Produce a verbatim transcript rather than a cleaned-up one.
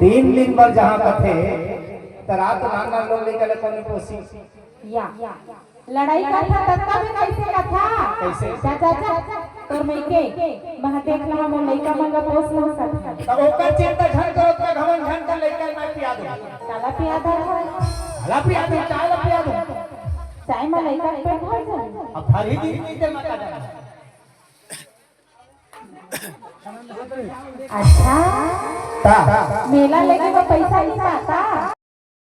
तीन दिन बर जहाँ कथे, त रात नान नान लोग लइका ले कोने पोसी। या लड़ाई कथा तत्ता भी कैसे कथा? कैसे? जा, जा, जा, तोर मइके, महा देख लहा मोर लइका मन ला पोस पोस सकत। त ओकर चिंता झन करो, ओकर घमंड झन कर, लइका मैं पिया दूं। काला पिया दे? काला पिया दूं, चाय ला पिया दूं। चाय में लइका के पेट भर जाए। अब भर ही दिन नहीं दे मका जाना। अच्छा, ता। मेला लेके वो पैसा नहीं पाता।